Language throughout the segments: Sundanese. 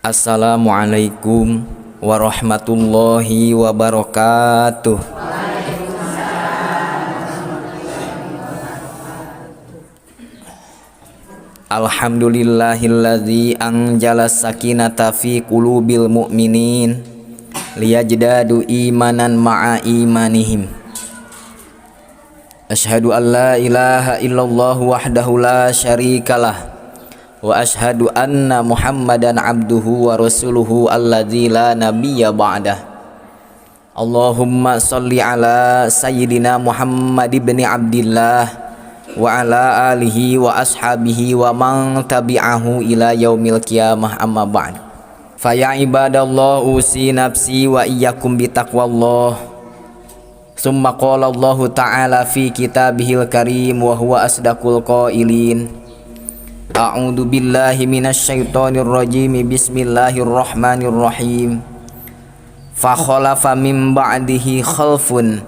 Assalamualaikum warahmatullahi wabarakatuh. Alhamdulillahilladzi anjala sakinata fi qulubil mu'minin liyajdadu imanan ma'a imanihim. Asyhadu an la ilaha illallah wahdahu la syarikalah wa asyhadu anna Muhammadan abduhu wa rasuluhu alladzi la nabiyya ba'dah. Allahumma shalli ala sayyidina Muhammad ibn Abdillah wa ala alihi wa ashabihi wa man tabi'ahu ila yaumil qiyamah, amma ba'd. Fa ya ibadallah, usi nafsi wa iyyakum bitaqwallah. Summa qala Allahu ta'ala fi kitabihil karim wa huwa asdaqul qailin. A'udzu billahi minasy syaithanir rajim. Bismillahirrahmanirrahim. Fa khalafa min ba'dihi khalfun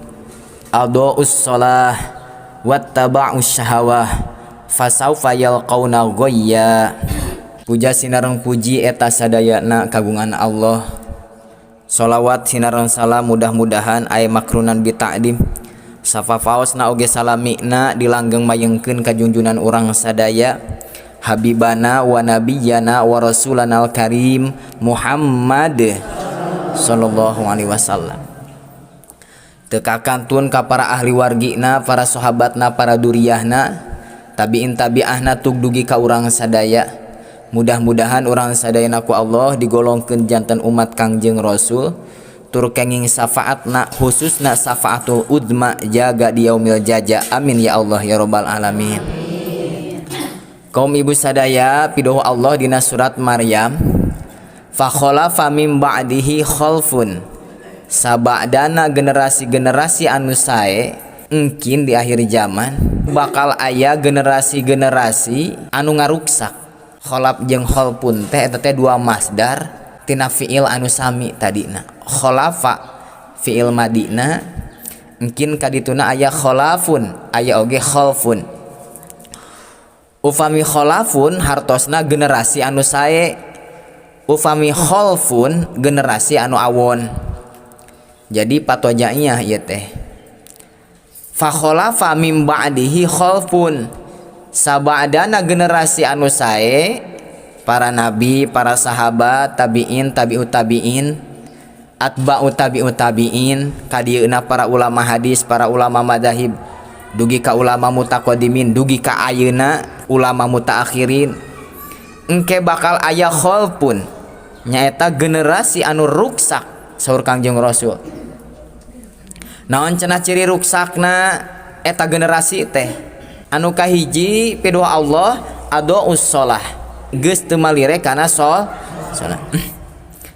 adha'us shalah wattaba'us syahawah fasaufa yalqauna ghayya. Puja sinareng puji eta sadayana kagungan Allah. Sholawat sinareng salam mudah-mudahan aya makrunan bita'dim. Safafaosna oge salamina dilanggeng mayengkeun ka junjunan urang sadaya. Habibana wa nabiyana wa rasulanal karim Muhammad sallallahu alaihi wasallam. Teu kakantun ka para ahli wargina, para sahabatna, para duriyahna, tabiin tabiahna tug dugi ka urang sadaya. Mudah-mudahan urang sadayana ku Allah digolongkeun janten umat Kangjeng Rasul tur kenging syafaatna, khususna syafaatul udma jaga di yaumil jaja. Amin ya Allah ya rabbal alamin. Kaum ibu sadaya pidoh Allah dina surat Maryam, fa khalafa min ba'dihi khalfun. Sabadana generasi-generasi anu sae engkin di akhir zaman bakal aya generasi-generasi anu ngaruksak. Kholaf jeung kholfun teh eta teh dua masdar tina fiil anu sami tadina. Kholafa fiil madina, engkin kadituna aya kholafun, aya oge kholfun. Ufami kholafun hartosna generasi anu sae, ufami kholfun generasi anu awon. Jadi patojaiyah ieu teh. Fa kholafa mim ba'dihi kholfun. Sabadana generasi anu sae, para nabi, para sahabat, tabiin, tabiut tabiin, atba'u tabiut tabiin, kadieuna para ulama hadis, para ulama madzhab, dugi ka ulama mutaqaddimin, dugi ka ayeuna ulama mutaakhirin. Engke bakal aya kholfun, nyaeta generasi anu ruksak saur Kangjeng Rasul. Naon cenah ciri ruksakna eta generasi teh? Anu kahiji piduh Allah adhaus shalah, geus teu malire kana salat.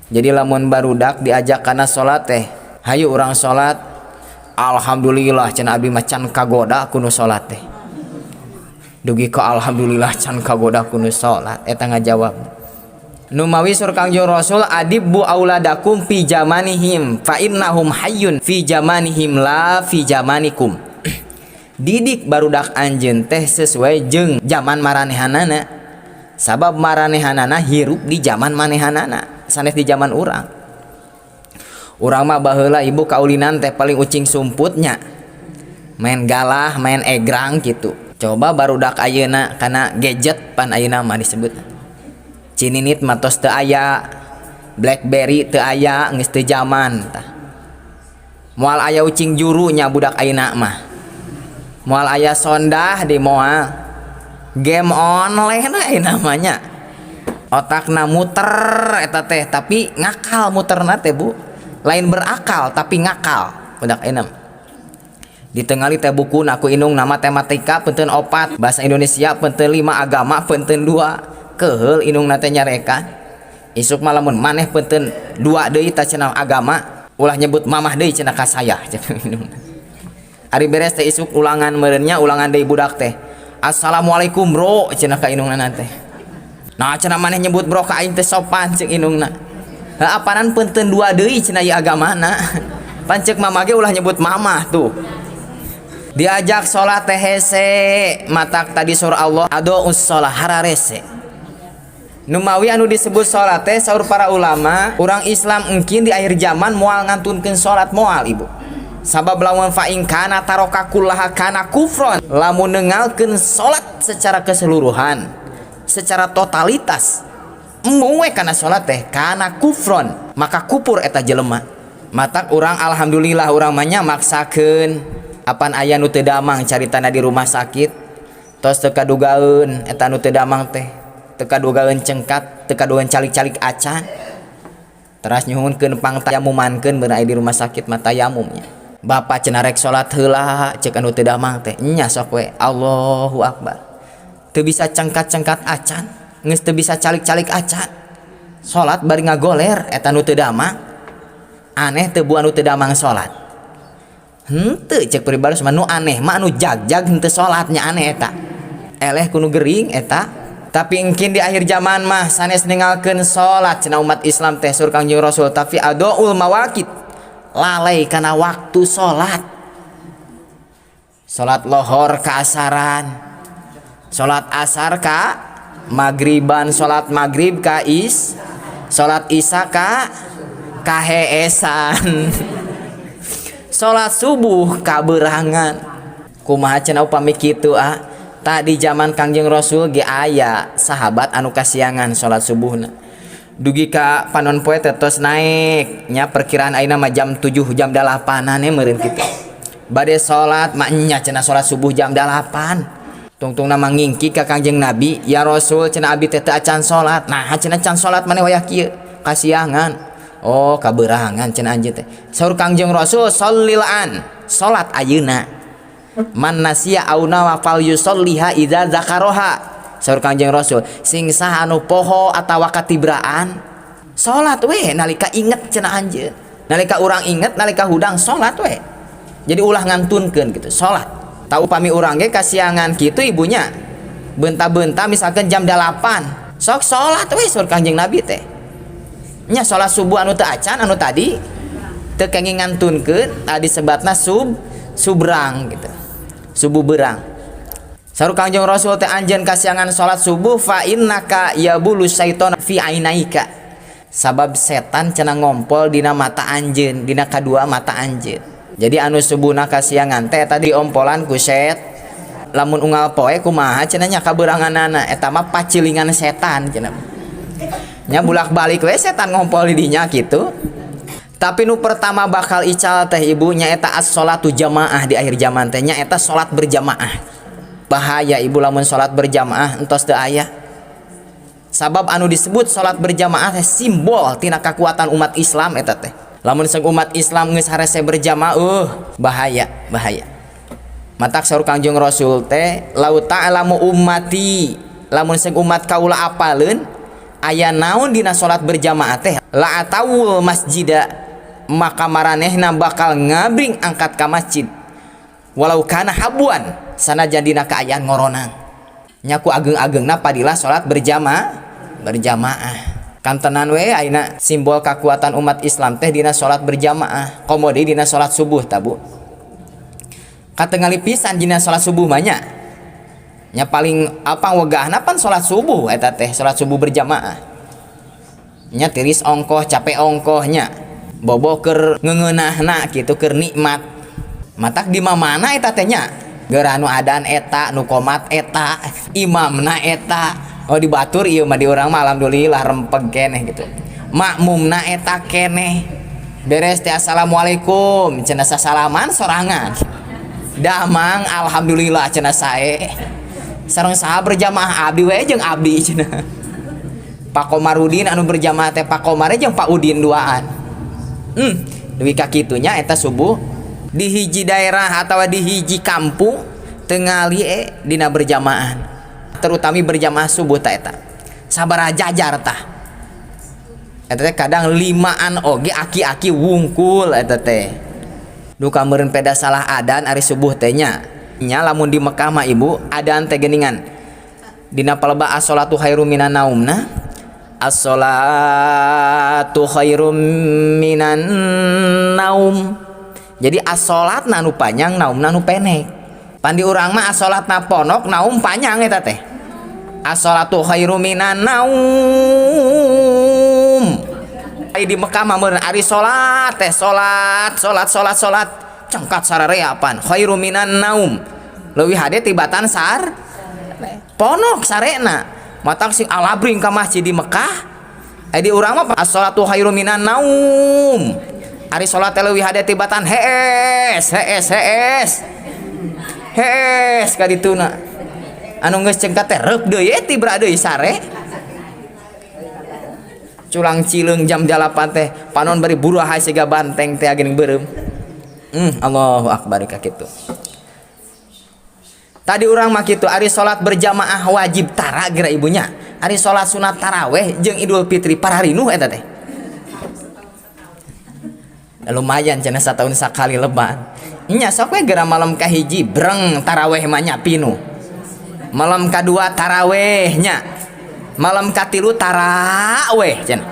Jadi lamun barudak diajak kana salat teh, hayu urang salat, alhamdulillah cenah abdi mah can kagoda ku nu salat teh. Dugi ka alhamdulillah can kagoda ku nu salat eta ngajawab. Numawi sur Kangjeng Rasul adibbu auladakum fi jamanihim fa innahum hayyun fi jamanihim la fi jamanikum. Didik barudak anjeun teh sesuai jeung zaman maranehanana. Sabab maranehanana hirup di zaman manehanana, sanes di zaman urang. Urang mah baheula ibu kaulinan teh paling ucing sumputnya. Main galah, main egrang gitu. Coba barudak ayeuna kana gadget pan ayeuna mah disebut. Cininit mah tos teu aya, BlackBerry teu aya, geus teu zaman tah. Moal aya ucing juru nya budak ayeuna mah. Moal aya sondah di moal. Game online ayeuna mah nya. Otakna muter eta teh, tapi ngakal muterna teh Bu. Lain berakal tapi ngakal budak ayeuna. Ditengali teh buku ku indung na matematika peuntun 4, bahasa Indonesia peuntun 5, agama peuntun 2. Keheul indung teh nyarekan. Isuk mah lamun maneh peuntun 2 deui tah cenah agama, ulah nyebut mamah deui cenah ka saya cenah indungna. Ari beres teh isuk ulangan meureunnya, ulangan deui budak teh. Assalamualaikum bro cenah ka indungna teh. Nah cenah maneh nyebut bro ka aing teh sopan ceuk indungna. Heuh apanan peuntun 2 deui cenah ieu agamana. Pan ceuk mama ge ulah nyebut mamah tuh. Diajak salat teh hese, matak tadi surah Allah adhaus shalah hararese. Numawi anu disebut salat teh, saur para ulama, urang Islam engkin di akhir zaman moal ngantunkeun salat, moal, Ibu. Sabab lamun fa in kana taraka kullaha kana kufron. Lamun nengalkeun salat secara keseluruhan, secara totalitas, embung we kana salat teh, kana kufron, maka kupur eta jelema. Matak urang alhamdulillah, urang mah nya maksakeun. Apan aya nu teu damang, caritana di rumah sakit tos teu kadugaeun eta nu teu damang teh, teu kadugaeun cengkat, teu kadugaeun calik-calik acan. Teras nyuhunkeun pang tayamumankeun, beunai di rumah sakit mah tayamumnya. "Bapak," cenah, "rek salat heula," cek anu teu damang teh. Nya sok we, Allahu akbar. Teu bisa cengkat-cengkat acan, geus teu bisa calik-calik acan, salat bari ngagoler eta nu teu damang. Aneh teu, Bu, anu teu damang salat? Henteu, cek pribadi mah nu aneh mah anu jag-jag henteu salatnya, aneh eta, eleh ku nu gering eta. Tapi engkin di akhir zaman mah sanes ninggalkeun salat cenah umat Islam teh, saur Kangjeng Rasul, tapi adhaul mawaqit, lalai kana waktu salat. Salat lohor ka asaran, salat asar ka magriban, salat maghrib ka is, salat isya ka kaheesan, salat subuh kaberangan. Kumaha cenah upami kitu, ah? Tadi zaman Kangjeng Rasul ge aya sahabat anu kasiangan salat subuhna dugi ka panon poe teh tos naek nya, perkiraan ayeuna mah jam 7, jam 8-an meureun kitu. Bade salat, "Mak nya," cenah, "salat subuh jam 8." Tungtungna mangingki ka Kangjeng Nabi, "Ya Rasul," cenah, "abi teh teu acan salat." "Nah," cenah, "can salat maneh wayah kieu?" "Kasiangan." "Oh, kaberangan," cenah anjeun teh. Saur Kangjeng Rasul, "Sholil an," salat ayeuna. "Man nasiya au nama fal yusolliha idza dzakaroha." Saur Kangjeng Rasul, sing saha anu poho atawa katibraan, salat we nalika inget cenah anjeun. Nalika urang inget, nalika hudang, salat we. Jadi ulah ngantunkeun gitu salat. Tah, upami urang ge kasiangan kitu, Ibu nya, benta-benta misalkan jam 8, sok salat we, saur Kangjeng Nabi teh nya. Salat subuh anu teu acan, anu tadi teu kenging ngantunkeun, tadi sebatna subrang gitu, subuh berang. Saur Kangjeng Rasul teh, anjeun kasiangan salat subuh, fa innaka yabulu syaiton fi ainaika, sabab setan cenah ngompol dina mata anjeun, dina kadua mata anjeun. Jadi anu subuhna kasiangan teh tadi diompolan ku set. Lamun unggal poe kumaha cenah nya kaberanganana? Eta mah pacilingan setan cenah nya, bulak-balik we setan ngompol di dinya gitu. Tapi nu pertama bakal ical teh, Ibu, nyaeta as-sholatu jamaah di akhir zaman teh, nyaeta salat berjamaah. Bahaya, Ibu, lamun salat berjamaah entos teu aya. Sabab anu disebut salat berjamaah teh simbol tina kekuatan umat Islam eta teh. Lamun sang umat Islam geus harese berjamaah, bahaya, bahaya. Matak saur Kangjeng Rasul teh, lau ta'lamu ummati, lamun sang umat kaula apaleun aya naon dina salat berjamaah teh, la atawul masjida, maka maranehna bakal ngabring angkat ka masjid, walau kana habuan, sanajan dina kaayaan ngoronang. Nya ku ageng-agengna padilah salat berjamaah. Kantenan we ayeuna simbol kekuatan umat Islam teh dina salat berjamaah, komo deui dina salat subuh ta, Bu. Katengali pisan dina salat subuh mah nya. Nya paling apa wegahna pan salat subuh eta teh, salat subuh berjamaah. Nya tiris ongkoh, capek ongkoh nya. Bobo keur ngeungeunahna kitu, keur nikmat. Matak di mana eta teh nya? Geura nu adan eta, nu komat eta, imamna eta. Oh, di batur ieu mah, di urang mah alhamdulillah rempeg keneh gitu. Makmumna eta keneh. Beres teh, "Assalamualaikum," cenah, sasalaman sorangan. "Damang, alhamdulillah," cenah, "sae. Sareng saha berjamaah?" "Abdi we jeung abdi," cenah. Pak Komarudin anu berjamaah teh, Pak Komar jeung Pak Udin duaan. Dugi ka kitunya eta subuh di hiji daerah atau di hiji kampung tengali dina berjamaah. Terutami berjamaah subuh ta eta. Sabaraha jajar tah. Eta teh kadang limaan oge aki-aki wungkul eta teh. Duka meureun peda salah adan ari subuh teh nya. Nya lamun di Mekah mah, Ibu, adan teh geuningan. Dina palebah as-sholatu khairum minan naumna. As-sholatu khairum minan naum. Jadi as-sholatna nu panjang, naumna nu pendek. Pan di urang mah as-sholatna pondok, naum panjang eta teh. As-sholatu khairu minan naum. Ai di Mekah mah meureun ari salat teh salat salat salat salat cengkat sararea pan khairu minan naum. Leuwih hade tibatan sar ponok sarena. Matak sing alabring ka masjid di Mekah. Ai di urang mah as-sholatu khairu minan naum. Ari salat teh leuwih hade tibatan hees hees hees. Hees ka dituna. Anu geus cengkat teh reup deui tibra deui sare. Culang cileung jam 8 teh panon bari buruh siga banteng teh geuning beureum. Allahu akbar ka kitu. Tadi urang mah kitu ari salat berjamaah wajib tara geura ibunya. Ari salat sunat taraweh jeung Idul Fitri pararinuh eta teh. Lumayan cenah satahun sakali leban. Nya sok we geura malam kahiji breng taraweh mah nya pinuh. Malam kadua taraweh nya. Malam katilu taraweh cenah.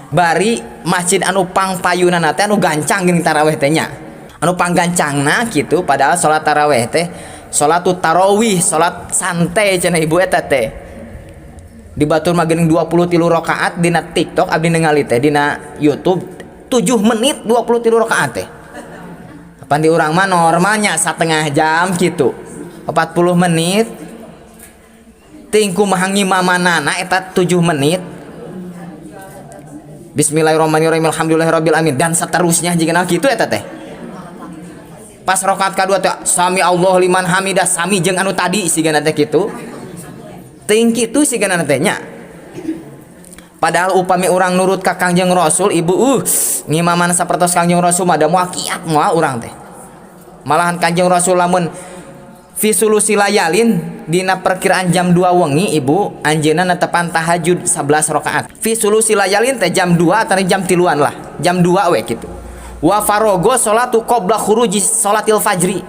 Bari masjid anu pangpayunana teh anu gancang geuning taraweh teh nya. Anu panggancangna kitu padahal salat taraweh teh salatut tarawih, salat santai cenah ibu eta teh. Di batur mah geuning 23 rakaat dina TikTok abdi ningali teh dina YouTube 7 menit 23 rakaat teh. Pan di urang mah normalnya setengah jam gitu 40 menit tingku mah ngimamanana eta 7 menit. Bismillahirrahmanirrahim alhamdulillahirabbil alamin dan seterusnya jika kitu eta teh. Pas rakaat kadua teh sami Allah liman hamidah sami jeung anu tadi sigana teh kitu. Ting kitu sigana teh nya. Padahal upami urang nurut ka Kangjeng Rasul ibu ngimaman sapertos Kangjeng Rasul mah da moal kiat moal urang teh. Malahan Kangjeng Rasul lamun fi sulusi layalin dina perkiraan jam 2 wengi ibu anjeunna netepan tahajud 11 rakaat. Fi sulusi layalin teh jam 2 atau jam 3-an lah, jam 2 we kitu. Wa farogo salatu qabla khuruji salatil fajri.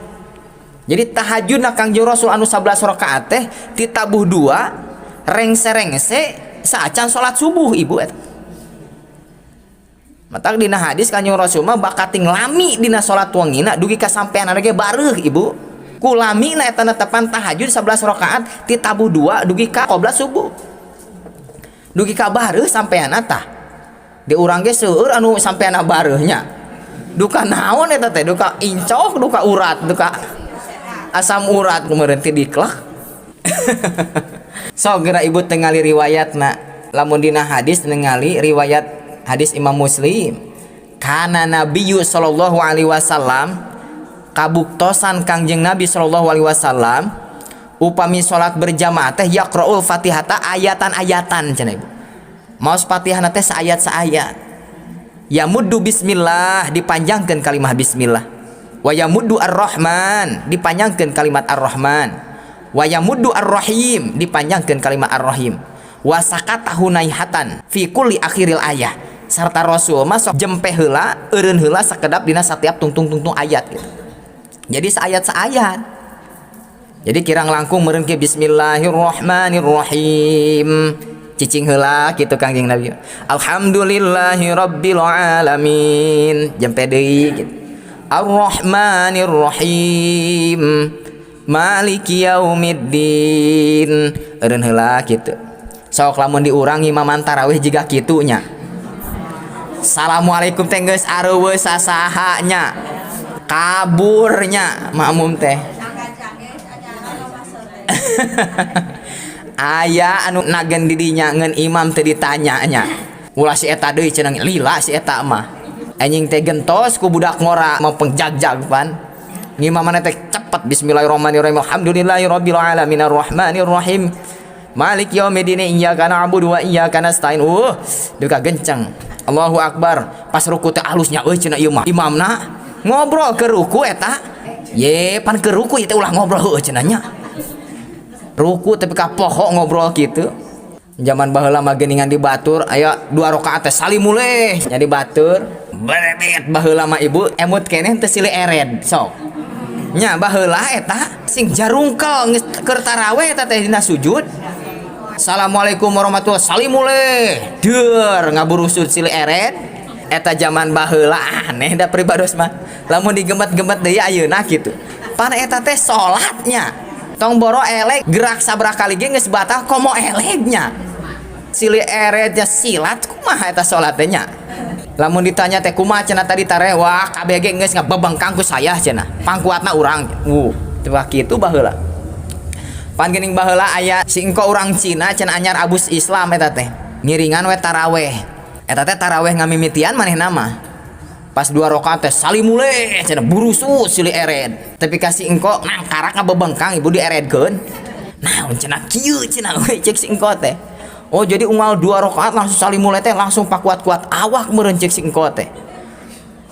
Jadi tahajudna Kangjeng Rasul anu 11 rakaat teh ditabuh 2 rengse-rengse saacan salat subuh ibu eta. Matak dina hadis Kangjeng Rasul mah bakating lami dina salat wengina dugi ka sampean ge bareuh ibu. Ku lamina eta netepan tahajud 11 rakaat ditabuh 2 dugi ka qobla subuh. Dugi ka bareuh sampeanna tah. Di urang ge seueur anu sampeanna bareuhnya. Duka naon eta teh? Duka incok, duka urat, duka asam urat meureun ti diklek. So geura ibu tengali riwayatna. Lamun dina hadis ningali riwayat hadis Imam Muslim. Kana Nabiyyu sallallahu alaihi wasallam kabuktosan Kangjeng Nabi sallallahu alaihi wasallam upami salat berjamaah teh yaqraul Fatihata ayatan-ayatan cenah ibu. Maos Fatihana teh saayat-saayat. Yamuddu bismillah dipanjangkeun kalimah bismillah. Wa yamuddu ar-Rahman dipanjangkeun kalimat ar-Rahman. Wa yamuddu ar-Rahim dipanjangkeun kalimat ar-Rahim. Wa sakata hunaihatan fi kulli akhiril ayah. Sarta Rasul mah sok jempe heula eureun heula sakedap dina satiap tungtung-tungtung ayat gitu. Jadi saayat-saayat. Jadi kirang langkung meureun ke bismillahirrahmanirrahim. Cicing heula kitu Kangjeng Nabi. Alhamdulillahirabbil alamin. Jempe deui gitu. Arrahmanirrahim. Maliki yaumiddin. Eureun heula kitu. Sok lamun diurang imaman tarawih jiga kitu nya. Assalamualaikum teh geus areuweuh sasaha nya. Kaburnya makmum teh. Aya anu nagen didinya ngeun imam teh ditanya nya. Ulah si eta deui cenah lila si eta mah. Anjing teh gentos ku budak ngora mau pengjagjag pan. Ngimamana teh cepet bismillahirrahmanirrahim alhamdulillahirabbil alamin arrahmanirrahim. Malik yaumiddin iyyaka na'budu wa iyyaka nasta'in. Duka genceng. Allahu akbar. Pas ruku teh alusnya euy cenah ieu mah. Imamna ngobrol ke ruku eta. Ye pan ke ruku ieu teh ulah ngobrol heueuh cenah nya. Ruku tapi ka poho ngobrol kitu. Zaman baheula mah geuningan di batur aya 2 rakaat teh salimuleh nya di batur. Berebet baheula mah ibu emut keneh teu silih ered sok. Nya baheula eta sing jarungkel geus keur taraweh eta teh dina sujud. Assalamualaikum warahmatullahi wabarakatuh. Salimuleh. Deur ngaburusut silih ered. Eta zaman baheula aneh da pribados mah. Lamun digemet-gemet deui ayeuna kitu. Pan eta teh salatnya. Tong boro elek gerak sabaraha kali ge geus batal, komo elegnya. Silih erednya silat, kumaha eta salat teh nya? Lamun ditanya teh, kumaha cenah tadi taraweh? Wah, KBG geus ngabebengkang ku saya cenah. Pangkuatna urang. Teu kitu baheula. Pan geuning baheula aya si engko urang Cina cenah, anyar abus Islam eta teh. Ngiringan we taraweh. Eta teh taraweh ngamimitian manehna mah. Pas dua rakaat teh, salimule cenah, burusu silih ered. Tapi kasih engko nangkarak ngabebengkang, Ibu, dieredkeun. Naon cenah kieu cenah we, cek si engko teh. Oh, jadi unggal dua rakaat langsung salimule teh, langsung pakuat-kuat awak meureun, cek si engko teh.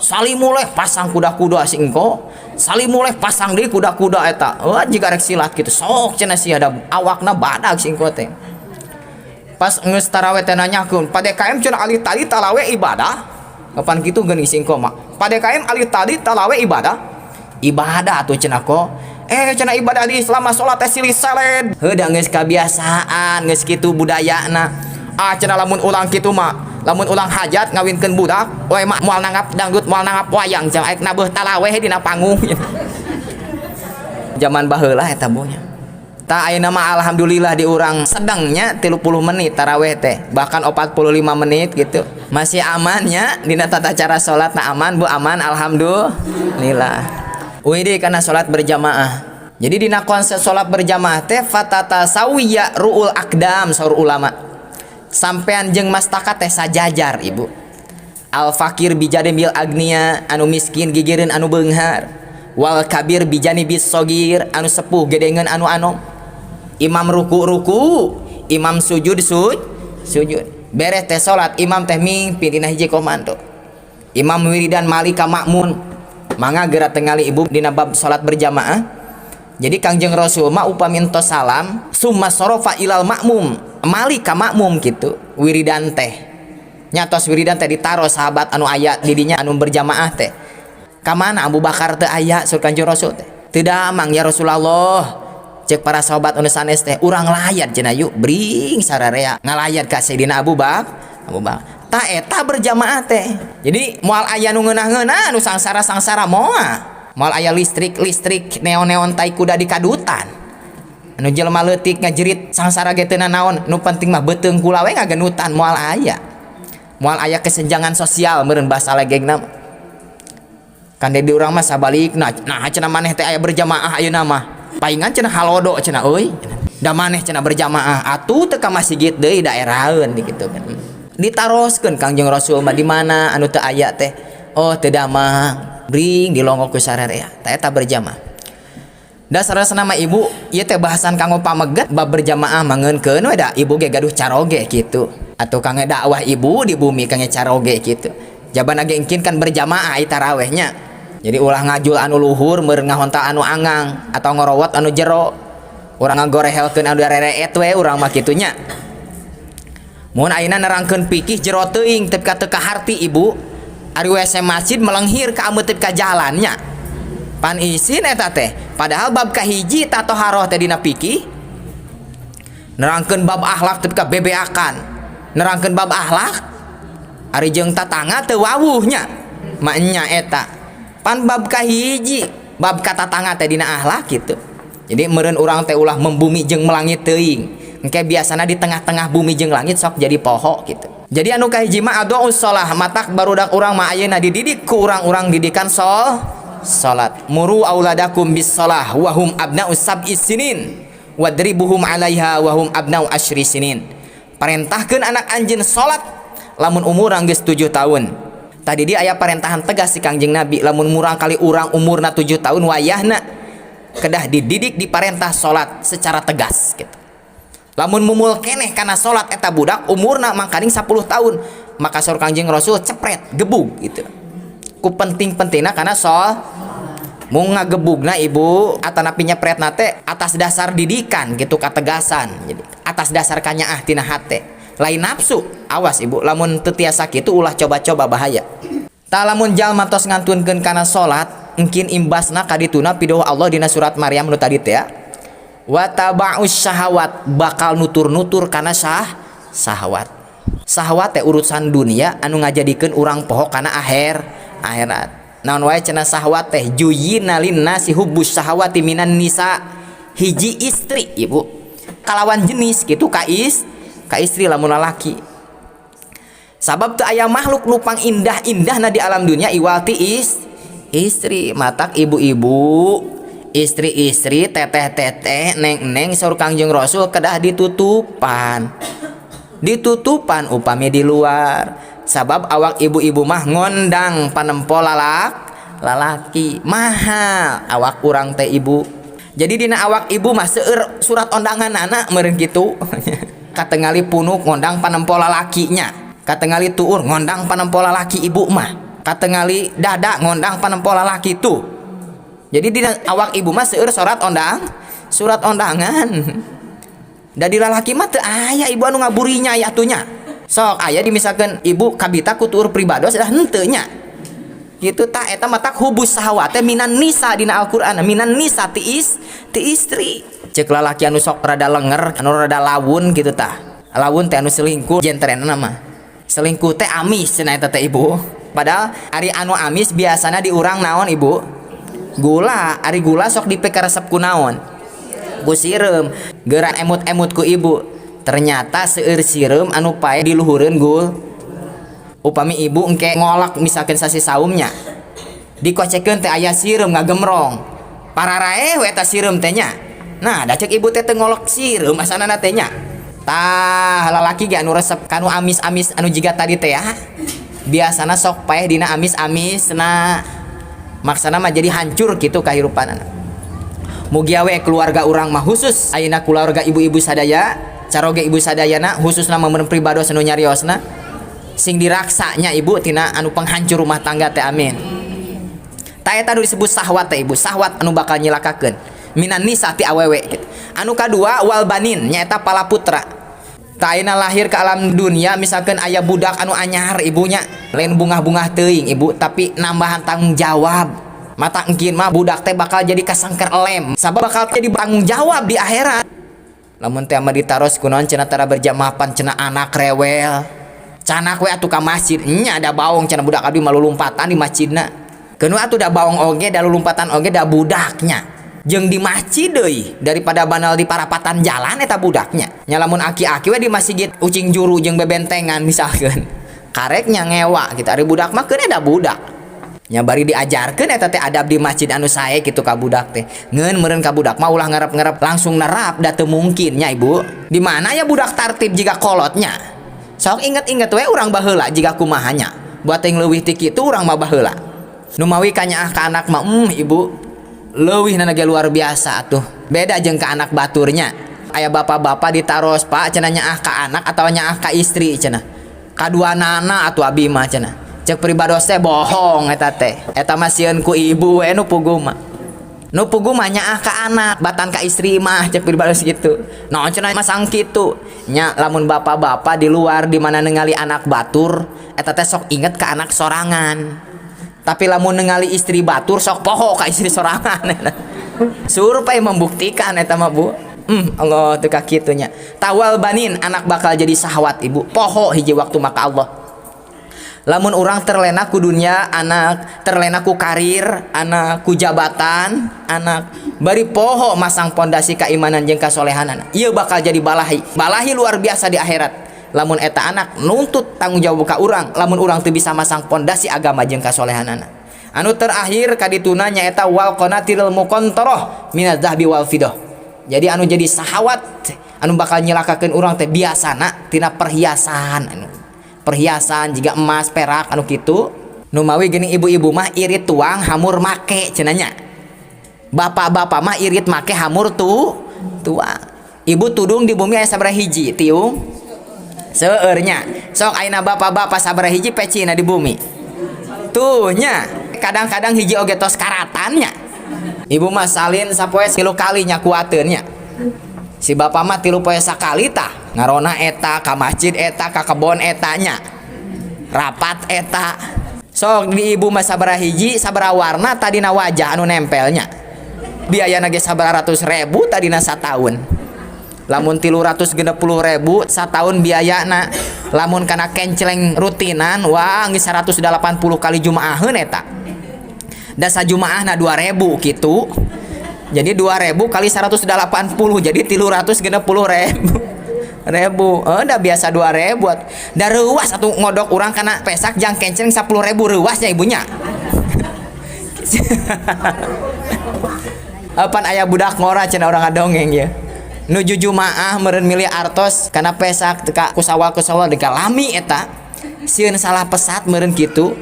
Salimule pasang kuda-kuda si engko, salimule pasang deui kuda-kuda eta. Wah, jika rek silat gitu sok cenah sia, da awakna badag si engko teh. Pas geus taraweh teh nanyakeun, "Pak DKM," cenah, "alih tadi taraweh ibadah?" Kapan kitu geuning si engko mah. "Pak DKM, alih tadi taraweh ibadah?" "Ibadah atuh," cenah ko. "Eh," cenah, "ibadah di Islam mah salat teh silih seled." Heuh, da geus kabiasaan, geus kitu budayana. "Ah," cenah, "lamun ulang kitu mah, lamun ulang hajat ngawinkeun budak, we mah moal nanggap dangdut, moal nanggap wayang, cenah, aek nabeuh talaweh dina panggung." Zaman baheula eta, Bu, nya. Tah, ayeuna mah alhamdulillah di urang sedangnya 30 menit taraweh teh, bahkan 45 menit gitu. Masih amannya dina tata cara salat na, aman, Bu, aman, alhamdulillah. Wih, karena salat berjamaah. Jadi dina konsep salat berjamaah teh fatata sawiya ruul akdam, saur ulama. Sampean jeung mastaka teh sajajar, Ibu. Al fakir bijanibil agnia, anu miskin gigireun anu beunghar. Wal kabir bijanibis sogir, anu sepuh gedengeun anu anom. Imam ruku ruku, imam sujud sujud. Beres teh salat, imam teh mimpin dina hiji komando. Imam wiridan mali ka makmun. Mangga geura tengali, Ibu, dina bab salat berjamaah. Jadi Kangjeng Rasul mah upami entos salam, summa sorofa ilal makmum, mali ka makmum gitu wiridan teh. Nyatos wiridan teh ditaro sahabat anu aya didinya anu berjamaah teh. "Ka mana Abu Bakar teu aya?" Sur Kangjeng Rasul teh. "Teu damang, ya Rasulullah." Cek para sahabat anu sanes teh, "Urang layat cenah, yuk." Bring sararea ngalayat ka Sayyidina Abu Bakar. Abu Bakar. Ta eta berjamaah teh. Jadi moal aya nu ngeunah-ngeunah, nu sangsara-sangsara moal. Moal aya listrik-listrik neon-neon tai kuda di kadutan. Anu jelema leutik ngajerit sangsara ge teu naon, nu penting mah beuteung kula we ngagenutan, moal aya. Moal aya kesenjangan sosial meureun bahasa legegna. Kan di urang mah sabalikna. "Nah, cenah maneh teh aya berjamaah ayeuna mah. Paingan cenah halodo cenah euy. Da maneh cenah berjamaah atuh teu ka masjid deui, daeraheun," gitu kan. Ditaroskeun Kangjeng Rasul mah di mana anu teu aya teh. "Oh, teu damang." Bring dilongok ku sararea. Ta eta berjamaah. Dasar nama Ibu, ieu teh bahasan kanggo pameget bab berjamaah, mangeunkeun we da Ibu ge gaduh caroge gitu. Atau kangge dakwah Ibu di bumi, kangge caroge gitu. Jabana ge engkin kan berjamaah ai tarawehnya. Jadi ulah ngajul anu luhur meureun ngahontal anu angang atau ngorowot anu jero. Urang ngagorehelkeun anu darereet we urang mah kitu nya. Mun ayeuna nerangkeun fikih jero teuing teu ka teu kaharti, Ibu. Ari WC masjid melenghir ka ameut ka jalannya. Pan isin eta teh. Padahal bab kahiji tatoharoh teh dina fikih. Nerangkeun bab akhlak teu ka bebeakan. Nerangkeun bab akhlak ari jeung tatangga teu wawuh nya. Maknya eta. Pan bab kahiji bab ka tatangga teh dina akhlak gitu. Jadi meureun urang teh ulah membumi jeung melangit teuing. Engke biasana di tengah-tengah bumi jeung langit sok jadi poho gitu. Jadi anu kahiji mah adha'us shalah, matak barudak urang mah ayeuna dididik ku urang-urang didikan salat. Muru auladakum bis shalah wa hum abna'u sab'i sinin wadribuhum 'alaiha wa hum abna'u asyri sinin. Parentahkeun anak anjeun salat lamun umur geus 7 tahun. Tadi dia aya parentahan tegas si Kangjeng Nabi, lamun murang kali urang umurna 7 tahun, wayahna kedah dididik, diparentah salat secara tegas gitu. Lamun mumul keneh kana salat eta budak umurna mangkaning 10 tahun, maka saur Kangjeng Rasul cepret, gebug gitu. Ku penting-pentingna karena sol mung ngagebugna, Ibu, atanapi nyepretna teh atas dasar didikan gitu, kategasan. Jadi atas dasar kanyaah tina hate, lain nafsu. Awas, Ibu, lamun teu tiasa kitu ulah coba-coba, bahaya. Tah, lamun jalma tos ngantunkeun kana salat, engkin imbasna kadituna pidawuh Allah dina surat Maryam nu tadi teh ya. Wa tabaus syahawat, bakal nutur-nutur kana syahwat. Syahwat teh urusan dunia anu ngajadikeun urang poho kana akhirat. Naon wae cenah sahwat teh? Juyyina linnasi hubbus syahwati minan nisa. Hiji istri, ibu, kalawan jenis gitu ka istri lamun lalaki. Sabab teu aya makhluk nu pang indah-indahna di alam dunia iwal ti istri. Matak ibu-ibu, istri-istri, teteh-teteh, neng-neng, saur Kangjeng Rasul kedah ditutupan, ditutupan upami di luar, sabab awak ibu-ibu mah ngondang panempo lalaki. Mahal awak urang teh, ibu. Jadi dina awak ibu mah seueur surat ondangan anak meureun kitu. Katengali punuk ngondang panempo lalakinya, katengali tuur ngondang panempo lalaki, ibu mah katengali dada ngondang panempo lalaki tuh. Jadi dina awak ibu mah seueur surat ondangan. Da di lalaki mah teu aya, ibu, anu ngaburinya ya atunya. Sok aya dimisalkan ibu kabita ku tuur pribados dah henteu nya gitu. Tak eta matak hubbus sahwate minan nisa dina Al-Qur'an, minan nisa ti istri. Cek lalaki anu sok rada lenger, anu rada lawun gitu tah. Lawun teh anu selingkuh, jentrena mah selingkuh teh amis cenah eta teh, ibu. Padahal ari anu amis biasana di urang naon, ibu? Gula. Ari gula sok dipikaresep ku naon? Ku sireum. Geura emut-emut ku ibu, ternyata seueur sireum anu pae di luhureun gul. Upami ibu engke ngolak misalkan sasi saumnya, dikocekeun teh aya sireum ngagemrong, pararaeh we eta sireum teh nya. Nah, da cek ibu teh teu ngolok sireum asanana teh nya. Tah, lalaki ge anu resep kanu amis-amis anu jiga tadi teh ya, biasana sok paeh dina amis-amis. Nah, maksana mah jadi hancur gitu kahirupan. Mugia we keluarga urang mah, khusus ayeuna keluarga ibu-ibu sadaya, caroge ibu sadayana, khususna momen pribados anu nyariosna, sing diraksanya, ibu, tina anu penghancur rumah tangga teh. Amin. Ta eta anu disebut sahwat teh, ibu, sahwat anu bakal nyilakakeun minan nisa ti awewe gitu. Anu kadua wal banin, nyaeta pala putra. Ta ayeuna lahir ke alam dunia misalkan aya budak anu anyar, ibunya, lain bungah-bungah teuing, ibu, tapi nambahan tanggung jawab. Mata engkin mah budak teh bakal jadi kasangker lem, sabab bakal jadi tanggung jawab di akhirat. Lamun teh mah ditaros kunaon cenah tara berjamaah, pan cenah anak rewel, canak we atuh ka masjid nya, ada baong cenah budak abdi mah lulumpatan di masjidna. Keun atuh da baong oge, da lulumpatan oge, da budaknya jeung di masjid deui, daripada banal di parapatan jalan eta budaknya nya. Lamun aki-aki we di masjid ucing juru jeung bebentengan misalkan, kareknya ngewa gitu. Ari budak mah keun da budak nya, bari diajarkeun eta teh adab di masjid anu sae kitu ka budak teh. Ngeun meureun ka budak mah ulah ngarep-ngarep langsung nerap, da teu mungkin nya, ibu. Di mana ya budak tartib jiga kolotnya? Sok inget-inget we urang baheula jiga kumahanya, buat yang leuwih ti kitu urang mah baheula. Numawi kanyaah ka anak mah, ibu, leuwih nana ge luar biasa atuh, beda jeung ka anak baturnya. Aya bapak-bapak ditaros, "Pak," cenah, "nyaah ka anak atau nyaah ka istri?" Cenah, "Kadua nana atuh abi mah," cenah. Cek pribados teh bohong eta teh, eta mah sieun ku ibu we. Nu puguh mah, nu puguh mah nyaah ka anak batan ka istri mah, cek pribados gitu. Naon cenah masang kitu nya? Lamun bapak-bapak di luar di mana ningali anak batur eta teh sok inget ka anak sorangan, tapi lamun ningali istri batur sok poho ka istri sorangan. Survei membuktikan eta mah, bu. Allah teu kitu nya. Tah, wal banin, anak bakal jadi sahwat, ibu. Poho hiji waktu maka Allah. Lamun orang terlena ku dunia anak, terlena ku karir anak, ku jabatan anak, bari poho masang pondasi keimanan jeung kasolehanan, ieu bakal jadi balahi, balahi luar biasa di akhirat lamun eta anak nuntut tanggung jawab ka urang, lamun urang teu bisa masang pondasi agama jeung kasolehanana. Anu terakhir kadituna nyaeta wal qanatiril muqantarah minadz dzahbi wal fiddah. Jadi anu jadi sahawat anu bakal nyilakakeun urang teh biasana tina perhiasan, anu perhiasan jiga emas, perak anu kitu. Numawi geuning ibu-ibu mah irit tuang hamur make cenah nya, bapak-bapak mah irit make hamur tuh tuang. Ibu, tudung di bumi aya sabaraha hiji tiung? Seueurnya. Sok ayeuna bapak-bapak sabaraha hiji pecina di bumi tuh nya? Kadang-kadang hiji oge tos karatannya. Ibu mah salin sapoe 3 kali nya kuateun nya, si bapak mah 3 poe sakali. Tah, ngarona eta, ka masjid eta, ka kebon eta nya, rapat eta. Sok di ibu mah sabaraha hiji, sabaraha warna tadina wajah anu nempelnya? Biayana ge sabaraha ratus ribu tadina sataun. Lamun 360.000 sataun biayana, lamun kana kenceleng rutinan, wah, geus 180 kali jumaaheun eta. Da sajumaahna 2000 kitu. Jadi 2000 kali 180 jadi 360 ribu ribu. Eh, da biasa 2000. Da reuas atuh ngodok urang kana pesak jang kenceng 10.000, reuasnya ibunya. Apan aya budak ngora cenah, urang ngadongeng ya. Nuju Jumaah meureun milih artos kana pesak teu ka kusawal-kusawal deka lami eta. Sieun salah pesat meureun kitu.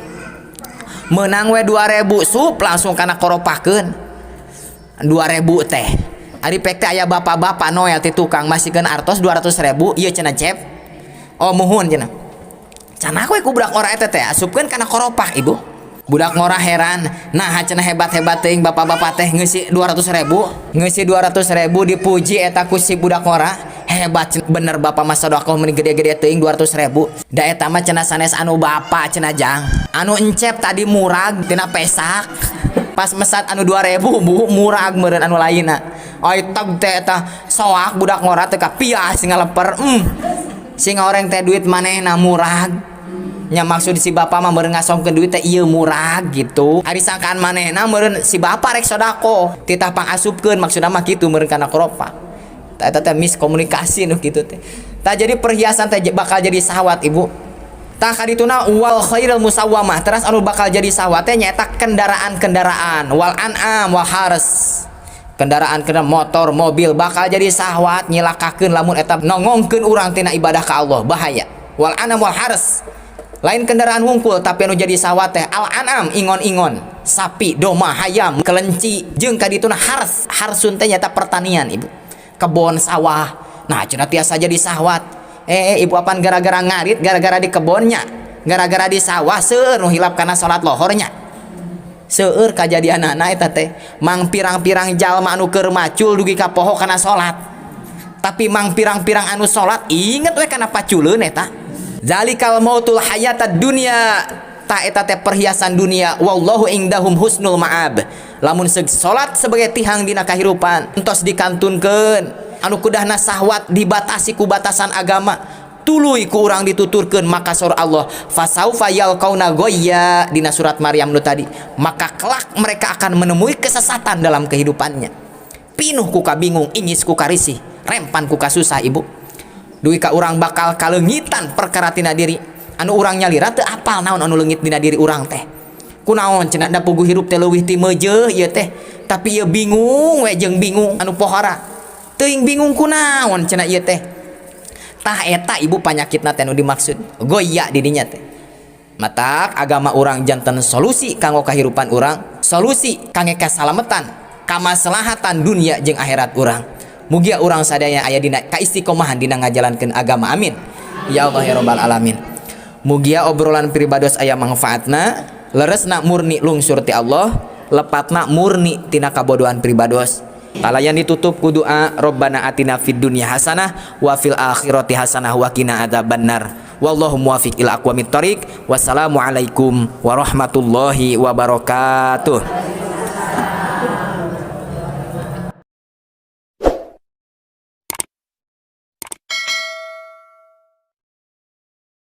Menang we 2000, sup langsung kana koropakeun. 2000 teh. Ari pek teh aya bapak-bapak noel ti tukang masihkeun artos 200 ribu, ieu cenah, "Cep." "Oh, muhun," cenah. Candak we ku budak ngora eta teh, asupkeun kana koropak, Ibu. Budak ngora heran, nah cenah, hebat-hebat teuing bapak-bapak teh ngeusi 200 ribu, ngeusi 200 ribu dipuji eta ku si budak ngora. Hebat cenah, bener bapak mah sedekah meni gede-gede teuing 200 ribu. Da eta mah cenah sanes anu bapak cenah, Jang. Anu encep tadi murag tina pesak. Pas mesat anu 2000, Bu, murag meureun anu lainna. Ai tag teh eta soak budak ngora teh kapias ngaleper. Sing orang teh duit manehna murag. Nya maksud si bapak mah meureun ngasongkeun duit teh ieu murag gitu. Ari sangkaan manehna meureun si bapak rek sodako, titah pangasupkeun, maksudna mah kitu meureun kana koropak. Tah eta teh miskomunikasi nu kitu teh. Tah, jadi perhiasan teh bakal jadi sahwat, Ibu. Tah, kadituna wal khairul musawwamah, teras anu bakal jadi sahwat teh nyaeta kendaraan-kendaraan, wal an'am wal haras. Kendaraan kendaraan, motor, mobil bakal jadi sahwat, nyilakakeun lamun eta nongongkeun urang tina ibadah ka Allah, bahaya. Wal an'am wal haras. Lain kendaraan wungkul, tapi anu jadi sahwat teh al an'am, ingon-ingon, sapi, domba, hayam, kelenci, jeung kadituna haras. Harsun teh nyata pertanian, Ibu. Kebon, sawah. Nah, cenah tiasa jadi sahwat. Eh, Ibu, apan gara-gara ngarit, gara-gara di kebonnya, gara-gara di sawah seueur nu hilap kana salat lohornya. Seueur kajadianana eta teh. Mang pirang-pirang jalma anu keur macul dugi ka poho kana salat. Tapi mang pirang-pirang anu salat inget we kana paculeun eta. Zalikal mautul hayatad dunya, ta eta teh perhiasan dunia, wallahu indahum husnul ma'ab. Lamun salat sebagai tihang dina kahirupan entos dikantunkeun, anu kudahna sahwat dibatasi ku batasan agama, tuluy ku urang dituturkeun, maka surah Allah fasaufa yalqauna ghayya dina surat Maryam nu tadi, maka kelak mereka akan menemui kesesatan dalam kehidupannya, pinuh ku kabingung, ingis ku karisih, rempan ku kasusah. Ibu, dugi ka urang bakal kaleungitan perkara tina diri anu urang nyalira teu apal naon anu leungit dina diri urang teh. Kunaon cenah, da puguh hirup teh leuwih ti meujeuh ieu teh, tapi ieu bingung we jeung bingung anu pohara teuing, bingung kunaon cenah ieu teh. Tah, eta, Ibu, panyakitna teh nu dimaksud goya di dinya teh. Matak agama urang janten solusi kanggo kahirupan urang, solusi kangge kasalametan, kamaslahatan dunia jeung akhirat urang. Mugia urang sadaya aya dina kaistiqomahan dina ngajalankeun agama. Amin ya Allah ya rabbal alamin. Mugia obrolan pribados aya manfaatna, leresna murni lungsur ti Allah, lepatna murni tina kabodohan pribados. Kalayan ditutup ku doa Robbana atina fid dunya hasanah wa fil akhirati hasanah wa qina adzabannar. Wallahu muwafiq ila aqwamit thoriq. Wassalamualaikum warahmatullahi wabarakatuh.